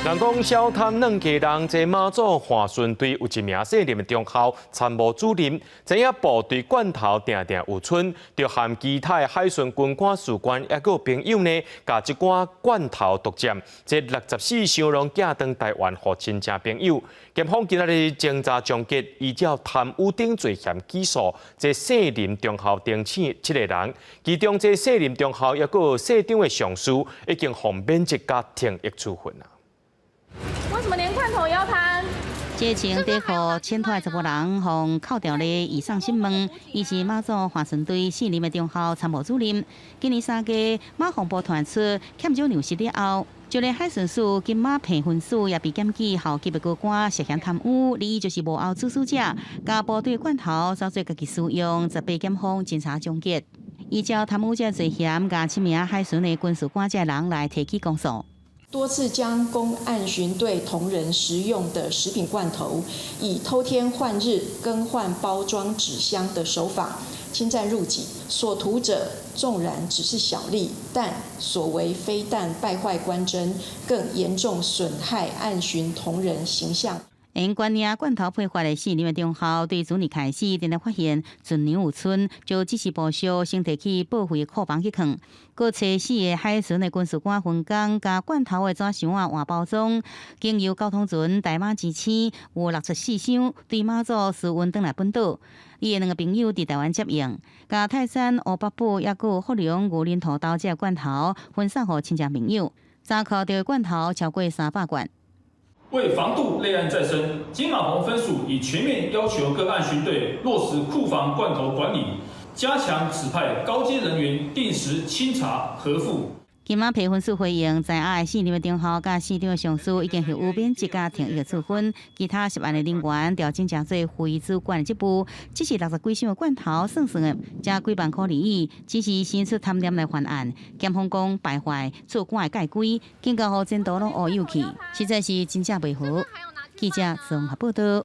人講小貪軟家人，這馬祖華巡隊有一名姓林的中校參謀主任，知影部隊罐頭定定有賰，就和其他的海巡軍官士官抑閣有朋友呢，共這寡罐頭獨佔，這64箱攏寄轉台灣予親戚朋友。檢方今仔日偵查終結，依照貪污等罪嫌起訴，這姓林中校等七個人，其中這姓林中校抑閣有社長的上司已經予免職佮停役處分啊。為什麼連罐頭也要貪？這穿短褲淺脫的查埔人，予銬牢咧，移送審問。伊是馬祖華巡隊姓林的中校參謀主任。今年3月，馬防部傳出欠少糧食了後，就連海巡署金馬坪分署也被檢舉校級的高官涉嫌貪污，理由就是幕後主使者，共部隊罐頭走做家己私用，18檢方偵查終結，依照貪污這罪嫌，共七名海巡的軍事官這人來提起公訴。多次將供岸巡隊同仁食用的食品罐頭，以偷天換日、更換包裝紙箱的手法侵佔入己，所圖者縱然只是小利，但所為非但敗壞官箴，更嚴重損害岸巡同仁形象。因關領罐頭配發的姓林的中校，對去年開始，定定發現存糧有賰，就指示部屬先提去報廢庫房去囥。閣揣四个海巡的軍事官分工，共罐頭的紙箱仔換包裝，經由交通船台馬之星有64箱，對馬祖私運轉來本島。伊的兩个朋友佇台灣接應，共泰山烏北埔抑閣有福隆牛奶塗豆這个罐頭分送予親戚朋友，查扣著罐頭超過300罐。為防杜類案再生，金馬棚分署已全面要求各岸巡隊落實庫房罐頭管理，加強指派高階人員定時清查核付。金馬坪分署回應，在押的姓林的中校佮社長的上司已經予免職佮停役處分，其他涉案的人員調整成做非主管的職務，只是60幾箱的罐頭算算的，才幾萬塊而已，只是生出貪念來犯案。檢方講敗壞做官的界規，警告予前途攏烏有去，實在是真正袂好。記者綜合報道。